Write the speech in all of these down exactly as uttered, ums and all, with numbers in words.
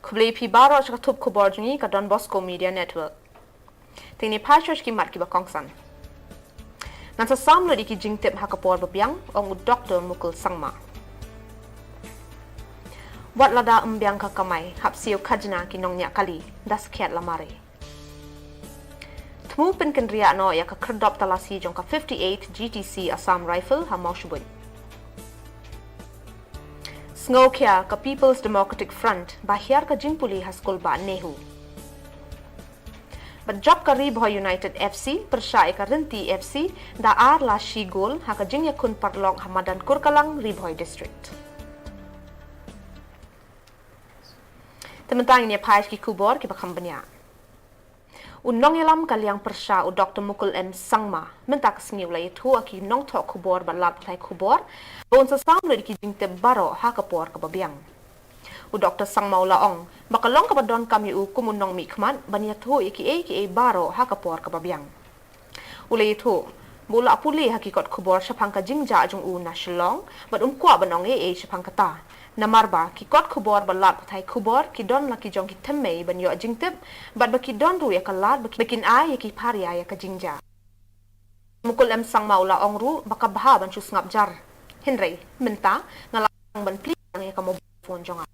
Khublei phi baroh sha ka thup khubor jong ngi ka Don Bosco Media Network. Te ngin ïa phai shuh sha ki mat kiba kongsan. Ngan sa sam lut ïa ki jingtip ha ka por ba biang, ong u Doktor Mukul Sangma. Wat lada ym biang ka kamai, hap siew khajna ki nongñiah kali, da skhiat la mare. Thmu pynkynriah noh ïa ka khyrdop talasi jong ka fifty-eighth G T C Assam Rifle ha Mawshbuit. Sngewkhia ka People's Democratic Front ba hiar ka jingpule ha skul bah NEHU. Bad jop ka Ri Bhoi United F C pyrshah ïa ka Rynti F C da ar la shi gol ha ka jingïakhun paralok ha madan Kurkalang, Ri Bhoi District. Te mynta ngin ïa phai sha ki khubor kiba kham bniah. U nongïalam ka liang pyrshah u Doktor Mukul M Sangma mynta ka sngi u la ïathuh ïa ki nongthoh khubor bad lad pathai khubor ba un sa sam lut ïa ki jingtip baroh ha ka por kaba biang. U Doktor Sangma u la ong ba ka long kaba donkam ïa u kum u nongmihkhmat ban ïathuh ïa kiei kiei baroh ha ka por kaba biang. U la ïathuh ba u la pule ha ki kot khubor shaphang ka jingjah jong u na Shillong bad um kwah ban ong ei ei shaphang kata. Namar ba ki kot khubor bad lad pathai khubor ki don la ki jong ki thymmei ban ïoh jingtip bad ba ki don ruh ïa ka lad ba ki, ba kin ai ïa ki pharia ïa ka jingjah. Mukul M Sangma u la ong ruh ba ka bha ban shu sngap jar. Hynrei mynta nga la sdang ban plie ïa ka mobile phone jong nga.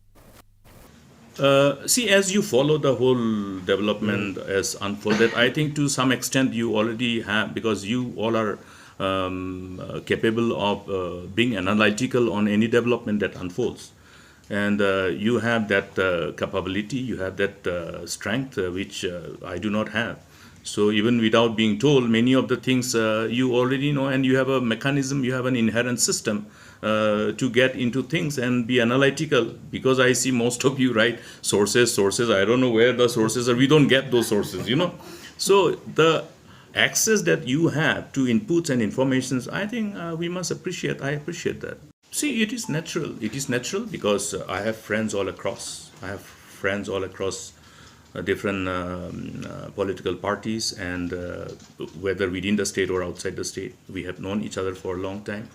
Uh, see, as you follow the whole development as unfolded, I think to some extent you already have, because you all are um, uh, capable of uh, being analytical on any development that unfolds. And uh, you have that uh, capability, you have that uh, strength, uh, which uh, I do not have. So even without being told, many of the things uh, you already know, and you have a mechanism, you have an inherent system uh, to get into things and be analytical, because I see most of you write sources, sources. I don't know where the sources are. We don't get those sources, you know. So the access that you have to inputs and informations, I think uh, we must appreciate. I appreciate that. See, it is natural. It is natural because uh, I have friends all across. I have friends all across uh, different um, uh, political parties, and uh, whether within the state or outside the state, we have known each other for a long time.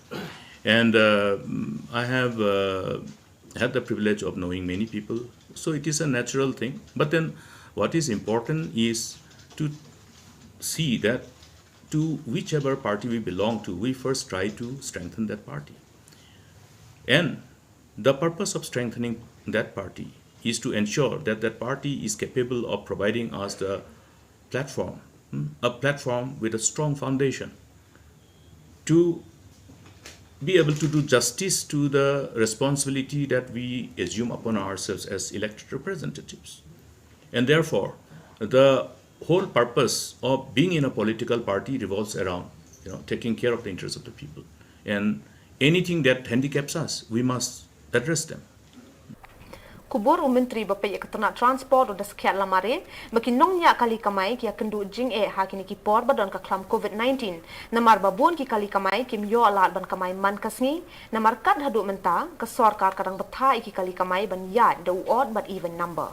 And uh, I have uh, had the privilege of knowing many people. So it is a natural thing. But then what is important is to see that to whichever party we belong to, we first try to strengthen that party. And the purpose of strengthening that party is to ensure that that party is capable of providing us the platform, hmm, a platform with a strong foundation to be able to do justice to the responsibility that we assume upon ourselves as elected representatives. And therefore, the whole purpose of being in a political party revolves around, you know, taking care of the interests of the people. And anything that handicaps us, we must address them. Khubor u Myntri ba peit ïa ka tnat transport u Daskhiat Lamare ba ki nongñiah kali kamai ki ïa kynduh jingeh ha kine ki por ba don ka khlam covid nineteen. Namar ba bun ki kali kamai kim ïoh lad ban kamai man ka sngi. Namar kat haduh mynta ka sorkar ka dang bthah ïa ki kali kamai ban ïaid da u odd bad even number.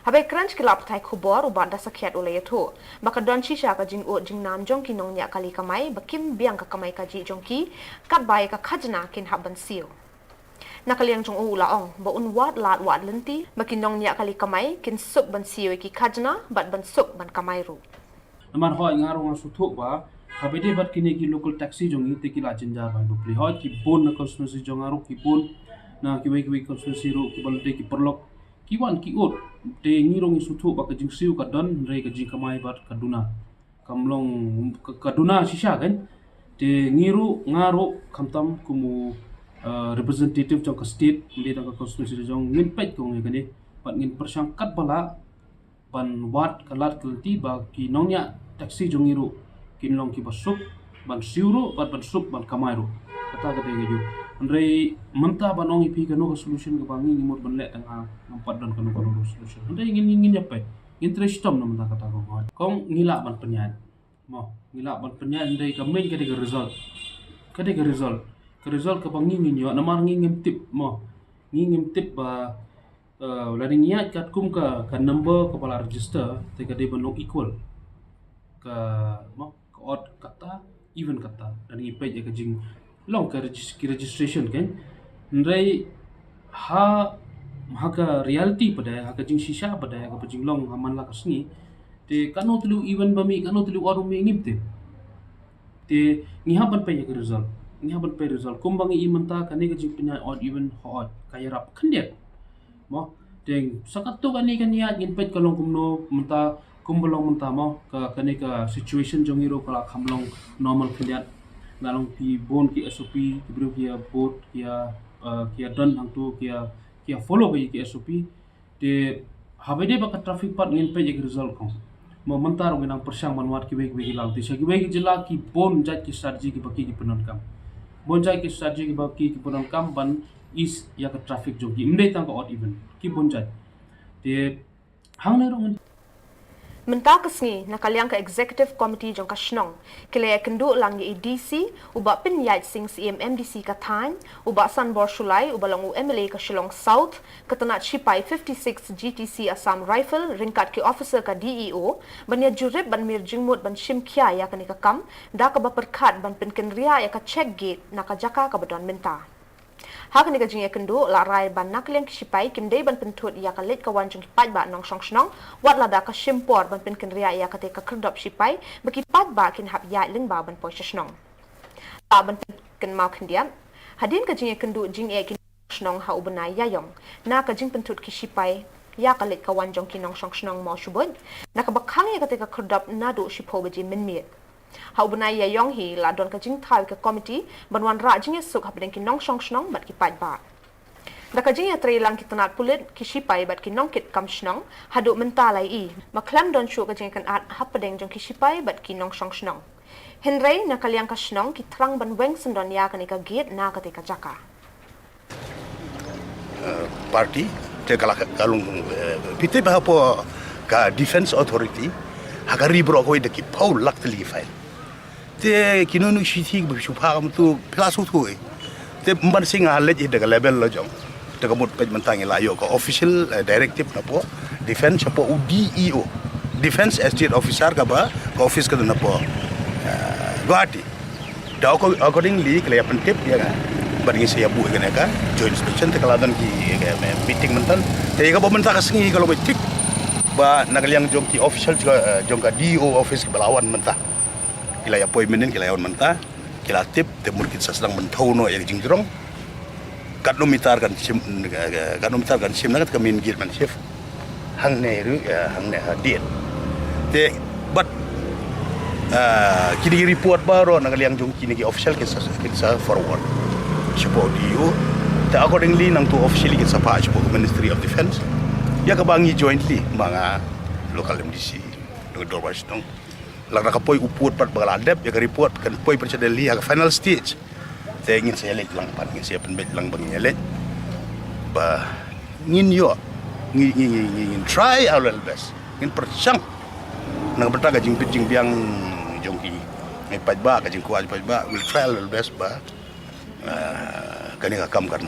Haba ïakren sha ki lad pathai khubor u Bah Daskhiat u la ïathuh ba ka don shisha ka jingud jingnam jong ki nongñiah kali kamai ba kim biang ka kamai kajih jong ki katba ïa ka khajna kin hap ban siew. Na ka liang jong u u la ong ba un wad lad wad lynti ba ki nongñiah kali kamai kin suk ban siew ïa ki khajna bad ban suk ban kamai ruh. Namar hooid nga ruh nga sngewthuh ba haba ïadei bad kine ki local taxi jong ngi te ki la jynjar bha bapli, hooid ki bun na constituency jong nga ruh, ki bun na kiwei kiwei constituency ruh kiba la dei ki paralok ki wan ki ud. Te ngi ruh ngi sngewthuh ba ka jingsiew ka don hynrei ka jingkamai bad ka duna. Kam long ka, ka duna shisha kan. Te ngi ruh, nga ruh khamtam kum u uh, representative jong ka state, ym dei tang ka constituency jong, ngin peit kong ïa kane bad ngin pyrshang katba lah ban wad ka lad ka lynti ba ki nongñiah taxi jong ngi ruh kin long kiba suk ban siew ruh bad ban suk ban kamai ruh. Kata ka dei ka juh. Hynrei mynta ban ong ïa phi kano ka solution kaba ngi ngi mut ban leh tang ha, ngam pat don kano kano solution. Hynrei ngin ngin ngin ïa peit. Ngin trei shitom na mynta kata kong hooid. Kong ngi lah ban pynïaid. Mo, ngi lah ban pynïaid, hynrei ka main ka dei ka result. Ka dei ka result. Ka result kaba ngi ngin ïoh namar ngi ngim tip mo. Ngi ngim tip ba uh, lada ngi ïaid katkum ka, ka number kaba la register te ka dei ban long equal. Ka mo, ka odd katta, even katta. Lada ngi peit ïa ka jing long ka regis-, ki registration kan. Hynrei ha Ha ka reality pat de, ha ka jingshisha pat de, ha ka jinglong ha man la ka sngi. Te katno tylli u event ba mih, katno tylli u ot ba mih ngim tip. Te ngi hap ban peit ïa ka result. Ngi hap ban peit result. Kumba ngi i mynta kane ka jingpynïaid odd even hooid ka ïarap khyndiat. Mo, te sa katto katne ka niat ngin peit ka long kumno mynta, kumba long mynta mo, ka kane ka situation jong ngi ruh ka la kham long normal khyndiat. La long ki bun ki S O P, ki briew ki ïa bud, ki ïa, eh, ki ïa don hangto, ki ïa, ki ïa follow ki, ki S O P. Te haba ïadei bad ka traffic pat ngin peit ïa ki result kong. Mo mynta ruh ngi nang pyrshang ban wad kiwei kiwei ki lad. Te sha kiwei ki jylla ki bun jait ki strategy kiba ki ki pyndonkam. Bun jait ki strategy kiba ki ki pyndonkam ban ease ïa ka traffic jong ki. Ym dei tang ka odd even. Ki bun jait. Te hangne ruh ngin Mynta ka sngi, na ka liang ka Executive Committee jong ka shnong, ki la ïakynduh lang ïa i D C, u Bah Pynïaid Sing Syiem M D C ka thaiñ, u Bah Sanbor Shullai, uba long u M L A ka Shillong South, ka tnat shipai fifty-six G T C Assam Rifle, ryngkat ki officer ka D E O, ban ïa jurip ban mir jingmut ban shim khia ïa kane ka kam, da kaba pyrkhat ban pynkynriah ïa ka check gate na ka jaka kaba don mynta. Ha kane ka jingïakynduh, la rai ba na ka liang ki shipai kim dei ban pynthut ïa ka leit ka wan jong ki paidbah nongshong shnong, wat lada ka shim por ban pynkynriah ïa kata ka khyrdop shipai, ba ki paidbah kin hap ïaid lyngba ban poi sha shnong. Lah ban pynkynmaw khyndiat, hadien ka jingïakynduh jingeh ki nongshong shnong ha u bnai Ïaïong, na ka jingpynthut ki shipai ïa ka leit ka wan jong ki nongshong shnong Mawshbuit, na kaba khang ïa kata ka khyrdop naduh shiphew baje mynmiet. Ha u bnai Ïaïong hi la don ka jingthaw ïa ka komiti ban wanrah jingïasuk hapdeng ki nongshong shnong bad ki paidbah. Da ka jingïatreilang ki tnat pulit, ki shipai bad ki nongkit kam shnong, haduh mynta la ïohi ba khlem don shuh ka jingïakynad hapdeng jong ki shipai bad ki nongshong shnong. Hynrei na ka liang ka shnong ki thrang ban weng syndon ïa kane ka gate na kata ka jaka. Party te ka la ka long, phi tip hapoh ka Defence Authority ha ka ri baroh kawei da ki phew lak tylli ki file. Te kino kino ki shithi kiba shu phah kumtu phi la sngewthuh. Te ym ban sngewleit da ka level la jong. Te ka mut peit mynta ngi la ïoh ka official directive napoh Defence, hapoh u D E O, Defence Estate Officer, kaba ka office ka don napoh Guwahati. Da accordingly ki la ïa pyntip ïa nga bad ngi sa ïa buh ïa kane ka joint inspection. Te ka la don ki meeting mynta. Te ïa kaba mynta ka sngi ka long ba thik ba na ka liang jong ki official jong ka D E O office kiba la wan mynta, ki la ïa poi mynnin, ki la ïa wan mynta, ki la tip. Te mut kin sa sdang ban thew noh ïa ka jingjrong. Katno mitar kan shim, katno mitar kan shim na ka main gate ban shift. Hangne ruh, hangne hadien. Te bad kine ki report baroh na ka liang jong kine ki official kin sa, kin sa forward shapoh D E O. Te accordingly nangtu officially kin sa phah shapoh Ministry of Defence. Ïa kaba ngi jointly ma nga local M D C, nongdorbar shnong, lada ka poi u pud pat ba ka la dep ïa ka report, kan poi pat sha Delhi ha ka final stage. Te ngin sa ïa leit lang pat, ngin sa ïa pynbeit lang ba ngin ïa leit, ba ngin ïoh, ngin, ngin, ngin, ngin try our level best, ngin pyrshang na ka bynta ka jingbit jingbiang jong ki paidbah, ka jingkwah paidbah. We'll try our level best ba kane ka kam kan,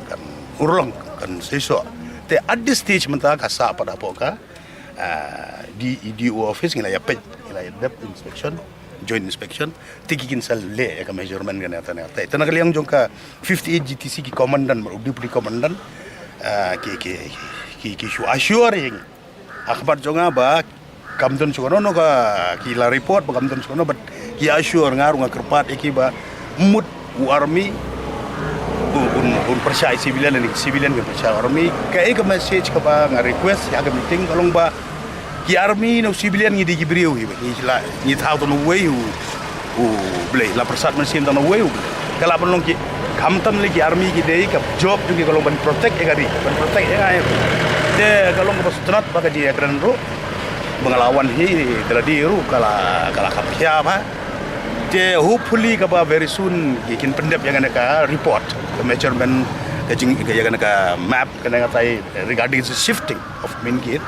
kan urlong, kan seisoh. Te at this stage mynta ka sah pat hapoh ka D E O office, ngi la ïa peit, ngi la ïa dep inspection, joint inspection. Te ki kin sa leh ïa ka measurement kane, te na ka liang jong ka fifty-eight G T C ki commandant, deputy commandant, ki, ki, ki, ki shu assure ïa ngi ha khmat jong nga ba kam don shuh kano kano ka, ki la report ba kam don shuh kano, but ki assure, nga ruh nga kyrpad ïa ki ba mut u army un, un, un pyrshah ïa civilian, lane civilian kin pyrshah army. Kaei ka message kaba nga request ha ka meeting ka long ba ki army na u civilian ngi dei ki briew hi, ngi la, ngi thaw tang uwei u, u Blei, la pyrsad mynsiem tang uwei u Blei. Ka lah ban long ki, khamtam lei ki army ki dei, ka job jong ki ka long ban protect ïa ka ri, ban protect ïa ka, ïa ka. Te ka long kaba sngewtynnat ba ka jingïakren ruh ba nga la wan hi da lade ruh ka la, ka la kham khia bha. Te hopefully kaba very soon ki kin pyndep ïa kane ka report, ka measurement, ka jing, ïa kane ka map, kane ka tai regarding the shifting of main gate.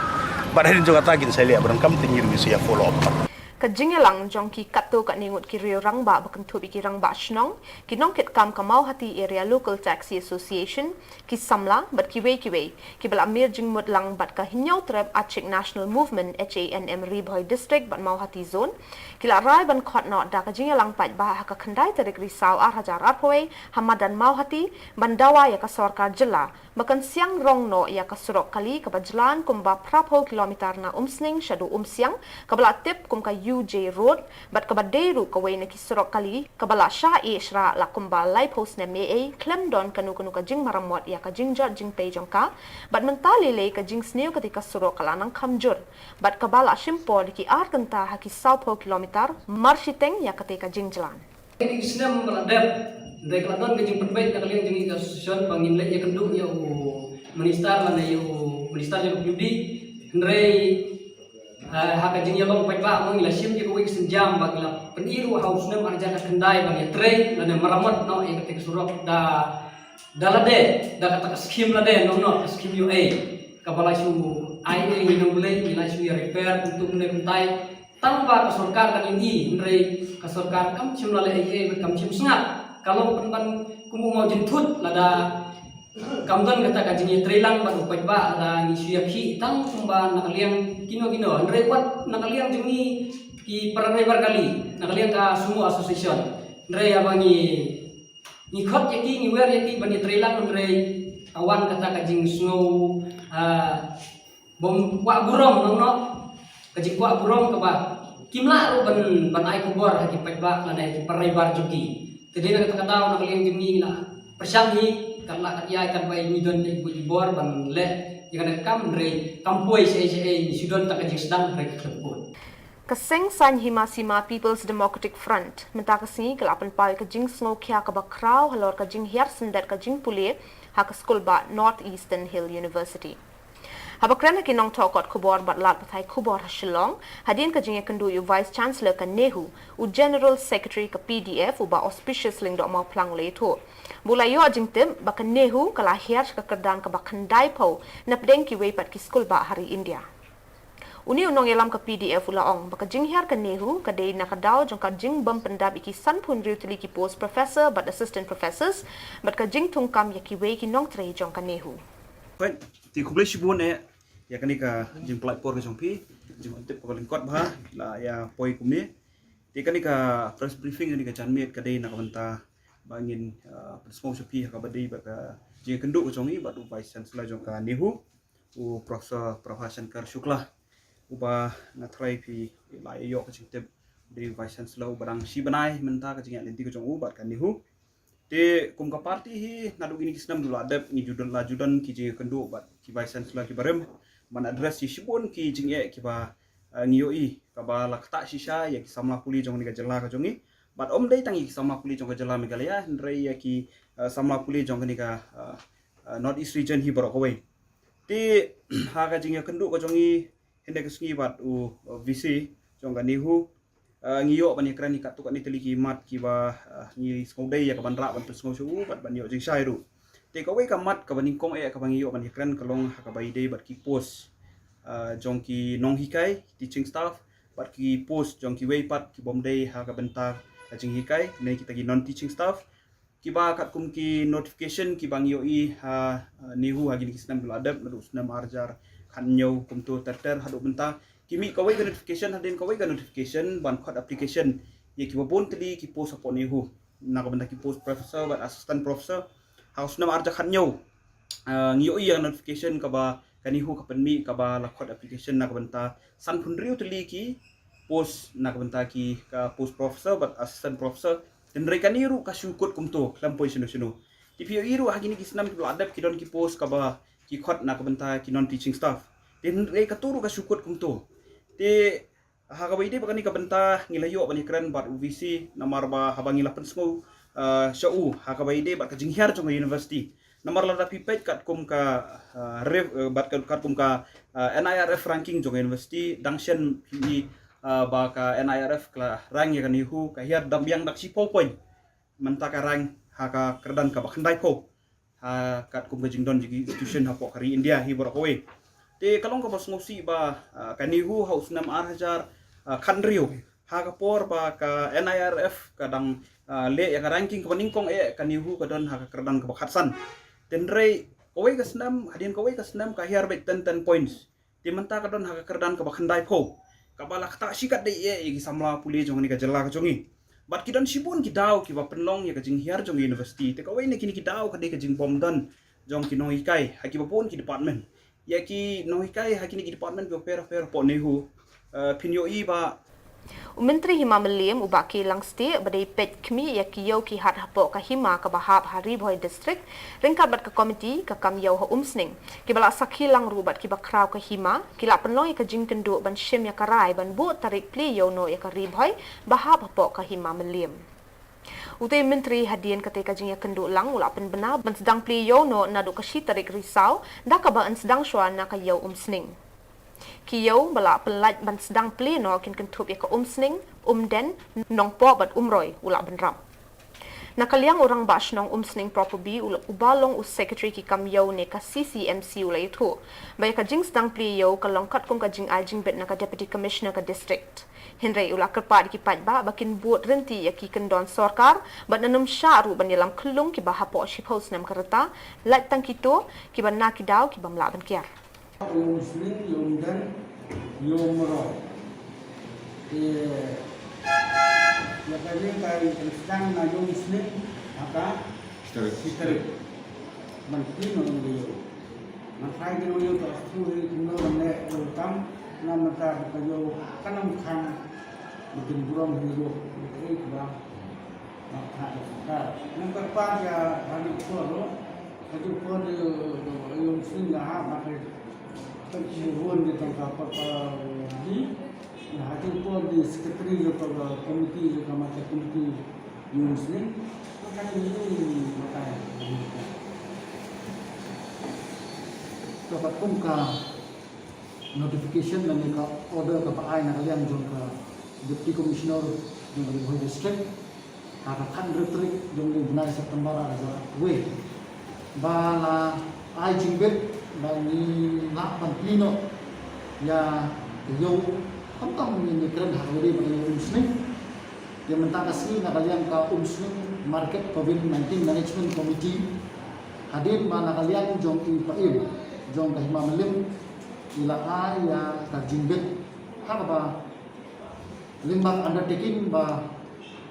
Bad hadien jong kata kin sa leh ba donkam te ngi ruh ngin sa ïa follow up. Ka jingïalang jong ki katto katne ngut ki riew rangbah ba kynthup ïa ki rangbah shnong, ki nongkitkam ka Mawhati Area Local Taxi Association, ki samla bad kiwei kiwei kiba la mir jingmut lang bad ka Hynñiewtrep Achik National Movement, H A N M, Ri Bhoi District bad Mawhati Zone, ki la rai ban khot noh da ka jingïalang paidbah ha ka khyndai tarik Risaw ar hajar arphew wei ha madan Mawhati ban dawa ïa ka sorkar jylla ba kan siang rong noh ïa ka surok kali kaba jlan kumba phraphew kilometer na Umsning shaduh Umsiang, kaba la tip kum ka U J Road, bad kaba dei ruh kawei na ki surok kali kaba la shah ïeh shrah la kumba laiphew snem eiei khlem don kano kano ka jingmaramot ïa ka jingjot jingpei jong ka, bad mynta lei lei ka jingsniew kata ka surok ka la nang kham jur, bad kaba la shim por da ki ar kynta ha ki sawphew kilometer mar shiteng ïa kata ka jingjlan. Kine ki snem ba la dep, hynrei ka la don ka jingpynbeit na ka liang jong ngi ka association ba ngin leit ïakynduh ïa u minister lane ïa u minister jong ka P W D, hynrei, eh, ha ka jingïalong paidbah mo ngi la shim ïa kawei ka sienjam ba ngi la pyni ruh ha u snem ar hajar khatkhyndai ba ngi trei lane maramot noh ïa kata ka surok da, da lade, da kata ka skim lade, noh noh ka skim U A. Kaba la shu ai ei ngi nang Blei, ngi la shu ïa repair kumto kumne kumtai. Tang ba ka sorkar kan ïohi, hynrei ka sorkar kam shym la leh ei ei, kam shym sngap. Ka long pynban kum u maw jynthut lada kam don kata ka jingïatreilang bad u paidbah lada ngi shu ïakhih tang kumba na ka liang kino kino. Hynrei wat na ka liang jong ngi ki para raibar kali, na ka liang ka Sumo Association. Hynrei haba ngi, ngi khot ïa ki, ngi wer ïa ki ban ïatreilang, hynrei ka wan kata ka jingsngew, ah, bym kwah burom, noh noh ka jingkwah burom kaba kim lah ruh ban, ban ai khubor ha ki paidbah lane ki para raibar jong ki. Te dei na kata ka daw na ka liang jong ngi la pyrshang hi, kat lah kat ïai kat ba ngi don ïa ki bor ban leh ïa kane ka kam, hynrei kam poi shaei shaei, ngi shu don tang ka jingsdang hynrei ka khlem poi. Ka Seng Saiñ Hima Sima People's Democratic Front mynta ka sngi ka la pynpaw ïa ka jingsngewkhia kaba khraw halor ka jinghiar syndet ka jingpule ha ka skulbah North Eastern Hill University. Haba kren ha ki nongthoh kot khubor bad lad pathai khubor ha Shillong hadien ka jingïakynduh ïa u Vice Chancellor ka NEHU, u General Secretary ka P D F u Bah Auspicious Lyngdoh Mawphlang u la ïathuh ba u la ïoh jingtip ba ka NEHU ka la hiar sha ka kyrdan kaba khyndaiphew napdeng kiwei pat ki skulbah ha ri India. Une u nongïalam ka P D F u la ong ba ka jinghiar ka NEHU ka dei na ka daw jong ka jingbym pyndap ïa ki sanphew hynriew tylli ki post professor bad assistant professors bad ka jingthungkam ïa kiwei ki nongtrei jong ka NEHU. Peit, te khublei shibun eh ïa kane ka jingpynlait por ka jong phi, jingpyntip kaba lyngkot bha la ïa poi kumne. Te kane ka press briefing, kane ka janmiet ka dei na ka bynta ba ngin, ah, pynsngew sha phi ha kaba dei bad ka jingïakynduh ka jong ngi bad u Vice Chancellor jong ka NEHU, u Professor Prabha Shankar Shukla, uba nga tharai phi la ïoh ka jingtip, u dei u Vice Chancellor uba dang shi bnai mynta ka jingïaid lynti ka jong u bad ka NEHU. Te kum ka party hi naduh kine ki snem ba la dep ngi ju don, la ju don ki jingïakynduh bad ki Vice Chancellor kiba rim ban address ïa shibun ki jingeh kiba, eh, ngi ïohi kaba la ktah shisha ïa ki samla pule jong kane ka jylla ka jong ngi. Bad ym dei tang ïa ki samla pule jong ka jylla Meghalaya, hynrei ïa ki, eh, samla pule jong kane ka, eh, eh, North East Region hi baroh kawei. Te ha ka jingïakynduh ka jong ngi hynne ka sngi bad u, uh, V C jong ka NEHU, uh, ngi ïoh ban ïakren ïa katto katne tylli ki mat kiba, uh, ngi sngewdei ïa ka ban rah ban pynsngew sha u bad ban ïoh jingshai ruh. Te kawei ka mat kaba nyngkong eh kaba ngi ïoh ban ïakren ka long ha kaba ïadei bad ki post, uh, jong ki nonghikai, teaching staff, bad ki post jong kiwei pat ki bym dei ha ka bynta ka jinghikai ne kita ki non teaching staff. Kiba katkum ki notification kiba ngi ïohi ha, uh, NEHU ha kine ki snem ba la dep, naduh snem ar hajar khathynñiew kumto ter ter haduh mynta. Ki mih kawei ka notification, hadien kawei ka notification ban khot application ïa kiba bun tylli ki post hapoh NEHU, na ka bynta ki post professor bad assistant professor. Ha u snem ar hajar khathynñiew, uh, ngi ïohi ïa notification kaba ka NEHU ka pynmih kaba la khot application na ka bynta sanphew hynriew tylli ki post na ka bynta ki, ka post professor bad assistant professor. Hynrei kane ruh ka shu kut kumto, khlem poi shano shano. Te phi ïohi ruh ha kine ki snem kiba la dep ki don ki post kaba ki khot na ka bynta ki non teaching staff. Te hynrei kato ruh ka shu kut kumto. Te ha kaba ïadei bad kane ka bynta ngi la ïoh ban ïakren bad u V C namar ba haba ngi la pynsngew, uh, sha u ha kaba ïadei bad ka jinghiar jong ka university. Namar lada phi peit katkum ka, uh, ref-, uh, bad kat-, katkum ka, uh, N I R F ranking jong ka university, dang shen phi, uh, ba ka N I R F ka la rank ïa ka NEHU, ka hiar da biang da ka shiphew point. Mynta ka rank ha ka kyrdan kaba khyndaiphew ha katkum ka jingdon jong ki institution hapoh ka ri India hi baroh kawei. Te ka long kaba sngewsih ba, ah, ka NEHU ha u snem ar hajar, ah, khathynriew Ha ka por ba ka N I R F ka dang, ah, leh ïa ka ranking kaba nyngkong eh, ka NEHU ka don ha ka kyrdan kaba khatsan. Hynrei kawei ka snem, hadien kawei ka snem ka hiar beit ten, ten points. Te mynta ka don ha ka kyrdan kaba khyndai phew. Kaba la ktah shikatdei eh ïa ki samla pule jong kane ka jylla ka jong ngi. Bad ki don shibun ki daw kiba pynlong ïa ka jinghiar jong ka university. Te kawei na kine ki daw ka dei ka jingbym don jong ki nonghikai ha kiba bun ki department. Ïa ki nonghikai ha kine ki department kiba pher pher hapoh NEHU, eh, phin ïohi ba U Myntri Hima Mylliem u Bah K Lyngsteh ba dei peit khmih ïa ki ïew ki hat hapoh ka hima kaba hap ha Ri Bhoi District, ryngkat bad ka komiti ka kam ïew ha Umsning, kiba la sakhi lang ruh bad kiba khraw ka hima, ki la pynlong ïa ka jingkynduh ban shim ïa ka rai ban buh tarik plie ïew noh ïa ka Ri Bhoi ba hap hapoh ka Hima Mylliem. Utei u Myntri hadien katei ka jingïakynduh lang u la pynbna ban sdang plie ïew noh naduh ka shi tarik Risaw, da kaba yn sdang shuwa na ka ïew Umsning. Ki ïew ba la pynlait ban sdang plie noh kin kynthup ïa ka Umsning, Umden, Nongpoh bad Umroi, u la bynrap. Na ka liang u Rangbah Shnong Umsning Proper B u la, uba long u Secretary ki kam ïew ne ka C C M C u la ïathuh ba ïa ka jingsdang plie ïew ka long katkum ka jingai jingbit na ka Deputy Commissioner ka district. Hynrei u la kyrpad ïa ki paidbah ba kin bud ryntih ïa ki kyndon sorkar bad yn ym shah ruh ban ïalam khyllung kiba hapoh shiphew snem ka rta, lait tang kito kiba na ki daw ki bym lah ban kiar. Ïew Umsning, ïew Umden, ïew Umroi. Te ïa kane ka sdang na ïew Umsning ha ka shi tarik. Shi tarik. Ban plie noh ïa ka ïew. Ngan tharai ki nongïew to shu hi kumno ban leh ïew tam, namar ka ïew kan ym khang ba kin burom hi ruh, ïa kaei kaba Nang kyrpad ïa ha juh por ruh, ha juh por de ïew Umsning la hap ha ka, ka juh por de tang ka por ka di, ha juh por de secretary jong ka committee, jong ka market committee ïew Umsning. Ka ïew Umsning ka, ka kum ka notification lane ka order kaba ai na ka liang jong ka Deputy Commissioner jong ka Ri Bhoi District ha ka khathynriew tarik jong u bnai September ar hajar arphew wei ba la ai jingbit ba ngin lah ban plie noh ïa ka ïew, khamtam ngin ïakren ha kawei de ba ka ïew Umsning. Te mynta ka sngi na ka liang ka Umsning Market Covid nineteen Management Committee, hadien ba na ka liang jong i paidbah jong ka Hima Mylliem i la ai ïa ka jingbit ha kaba lyngba ka undertaking ba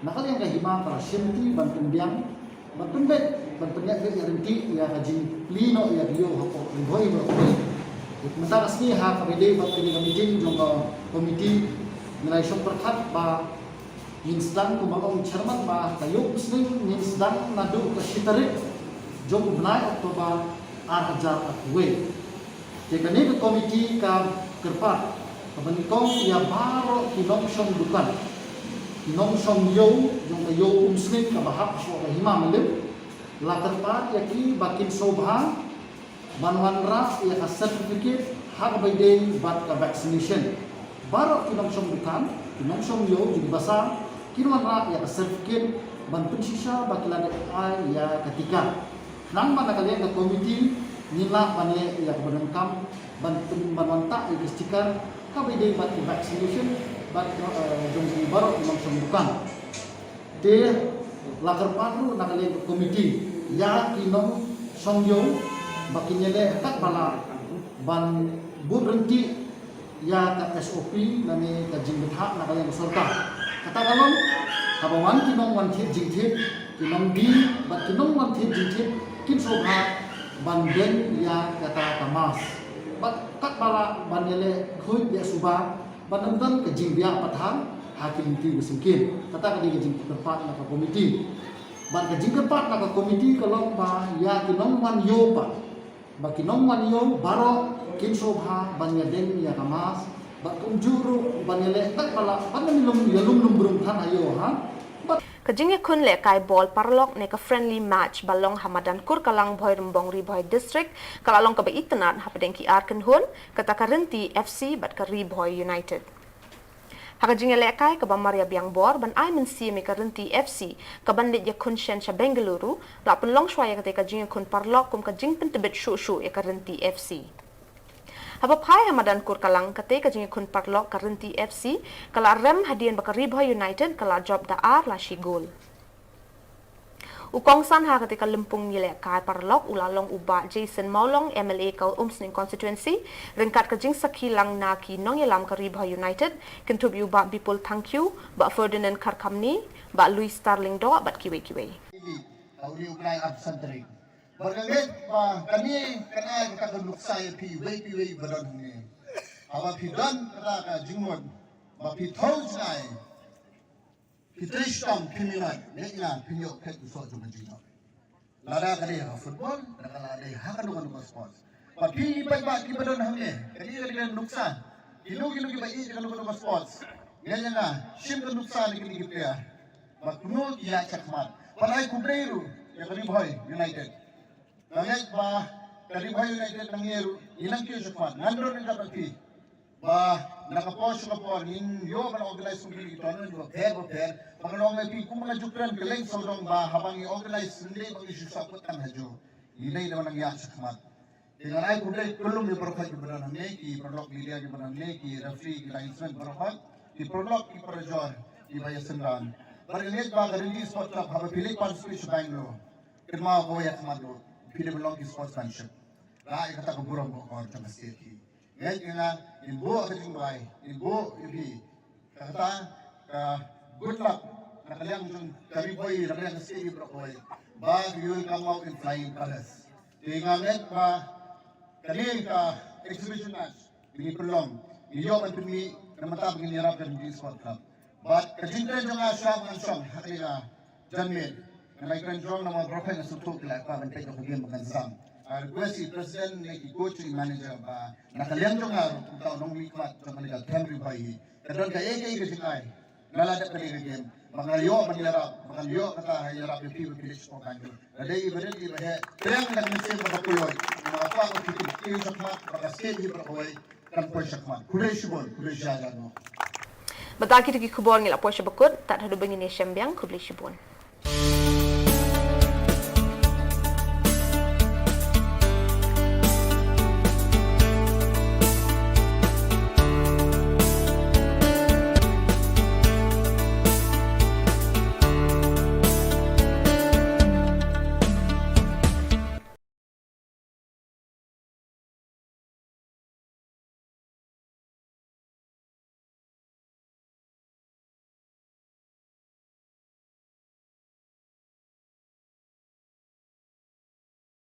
na ka liang ka hima ka la shimti ban pynbiang, ban pynbeit, ban pynïaid beit ïa ryntih ïa ka jingplie noh ïa ka ïew hapoh Ri Bhoi baroh kawei. Mynta ka sngi ha kaba ïadei bad kane ka meeting jong ka committee, ngi la ïashong pyrkhat ba ngin sdang, kumba ong chairman, ba ka ïew Umsning ngin sdang naduh ka shi tarik jong u bnai October ar hajar arphew wei. Te kane ka committee ka kyrpad kaba nyngkong ïa baroh ki nongshong dukan, ki nongshong ïew jong ka ïew Umsning kaba hap shuwa ka Hima Mylliem, la kyrpad ïa ki ba kin sngewbha ban wanrah ïa ka certificate ha kaba ïadei bad ka vaccination. Baroh ki nongshong dukan, ki nongshong ïew jong ki bazaar, kin wanrah ïa ka certificate ban pynshisha ba ki la dep ai ïa ka tika. Nangba na ka liang ka committee ngin lah ban leh ïa kaba donkam ban pyn-, ban wanrah ïa ka sticker kaba ïadei bad ka vaccination bad, eh, jong ki baroh ki nongshong dukan. Te la kyrpad ruh na ka liang ka committee ïa ki nongshong ïew ba kin ïaleh katba lah ban bud ryntih ïa ka S O P lane ka jingbthah na ka liang ka sorkar. Kata ka long, haba wan ki nongwan thied jingthied, ki nongdie bad ki nongwan thied jingthied kin sngewbha ban deng ïa kata ka mask bad katba lah ban ïaleh khuid ïa suba ban ym don ka jingbiah pathar ha ki lynti ba syngkien. Kata ka dei ka jingkyrpad na ka committee. Bad ka jingkyrpad na ka committee ka long ba ïa ki nongwan ïew pat, ba ki nongwan ïew baroh kin sngewbha ban ïadeng ïa ka mask bad kumjuh ruh ban ïaleh katba lah ban ym ïalum, ïalum lum brung than ha ïew ha. Ka jingïakhun lehkai bol paralok ne ka friendly match ba long ha madan Kurkalang, Bhoirymbong, Ri Bhoi District ka la long kaba itynnad hapdeng ki ar kynhun, kata ka Rynti F C bad ka Ri Bhoi United. Ha ka jingïalehkai kaba mar ïa biang bor ban ai mynsiem ïa ka Rynti F C kaban leit ïakhun shen sha Bengaluru, la pynlong shuwa ïa katei ka jingïakhun paralok kum ka jingpyntbit shuh shuh ïa ka Rynti F C. Haba phai ha madan Kurkalang, katei ka jingïakhun paralok ka Rynti F C ka la rem hadien ba ka Ri Bhoi United ka la jop da ar la shi gol. U kongsan ha katei ka lympung ïalehkai paralok u la long u Bah Jason Mawlong, M L A ka Umsning Constituency, ryngkat ka jingsakhi lang na ki nongïalam ka Ri Bhoi United, kynthup ïa u Bah Bipul Thangkhiew, Bah Ferdinand Kharkhamni, Bah Louis Starling Doh bad kiwei kiwei. Ka uni u bnai arphew san tarik. Bad nga ngeit ba kane kan ai kata ka nuksa ïa phi iwei pa iwei ba don hangne. Haba phi don kata ka jingmut ba phi thew jngai, phi trei shitom, phi minot, ngeit nga phin ïoh khet u soh jong ka jingmut. Lada ka dei ha football, lada ka la dei ha kano kano ka sports. Ba phi paidbah kiba don hangne, kane ka dei ka nuksa. Kino kino kiba ïeit ïa kano kano ka sports, ngeit nga shim ka nuksa na kine ki player. Ba kumno ki ïaid shakhmat. Ban ai khublei ruh ïa ka Ri Bhoi United. Nga ngeit ba ka Ri Bhoi United nangne ruh ngi nang kiew shakhmat. Ngan don ryngkat bad phi ba na ka por sha ka por ngin ïoh ban organize kum kine ki tournament bapher bapher. Ba ngan ong ïa phi, kum ba nga ju kren kylleng sawdong, ba haba ngi organize, ym dei ba ngi shu sah kut tang ha juh. Ngi dei da ban nang ïaid shakhmat. Te ngan ai khublei kyllum ïa baroh kiba don hangne, ki paralok media kiba don hangne, ki referee, ki linesmen baroh, ki paralok, ki parajor kiba ïasynran. Bad nga ngeit ba ka Rynti Sport Club, haba phi leit participate sha Bangalore, kynmaw kawei ha khmat ruh, phi dei ban long ki sportsmanship. Ai kata ka burom ka akor jong ka state hi. Ngeit nga ngin buh ka jingduwai, ngin buh ïa phi. Kata ka good luck na ka liang jong ka Ri Bhoi, na ka liang ka state hi baroh kawei, ba you will come out in flying colours. Te nga ngeit ba kane ka exhibition match ba ngi pynlong, ngi ïoh ban pynmih na ka bynta ba ngin ïarap ka Rynti Sport Club. Bad ka jingkren jong nga, shuwa ba ngan shong ha kane ka janmiet, ngan ïakren jrong namar baroh nga sngewthuh ki la kwah ban peit ïa ka game ba kan sdang. Nga request ïa i president ne ki coach, i manager, ba na ka liang jong nga ruh, kum uta u nongmihkhmat jong kane ka camp Ri Bhoi hi, ka don kaei kaei ka jingai na la dep kane ka game, ba ngan ïoh ban ïarap, ba ngan ïoh kata ha ïarap ïa phi ba phi leit shapoh Bangalore. Lada i ba rit i ba heh, pdiang da ka mynsiem kaba pulot. Namar nga kwah ba phi kiew shakhmat, ba ka state hi baroh kawei kan poi shakhmat. Khublei shibun, khublei shihajar nguh. Bad da kita ki khubor ngi la poi sha ba kut, tad haduh ba ngin ïashem biang, khublei shibun.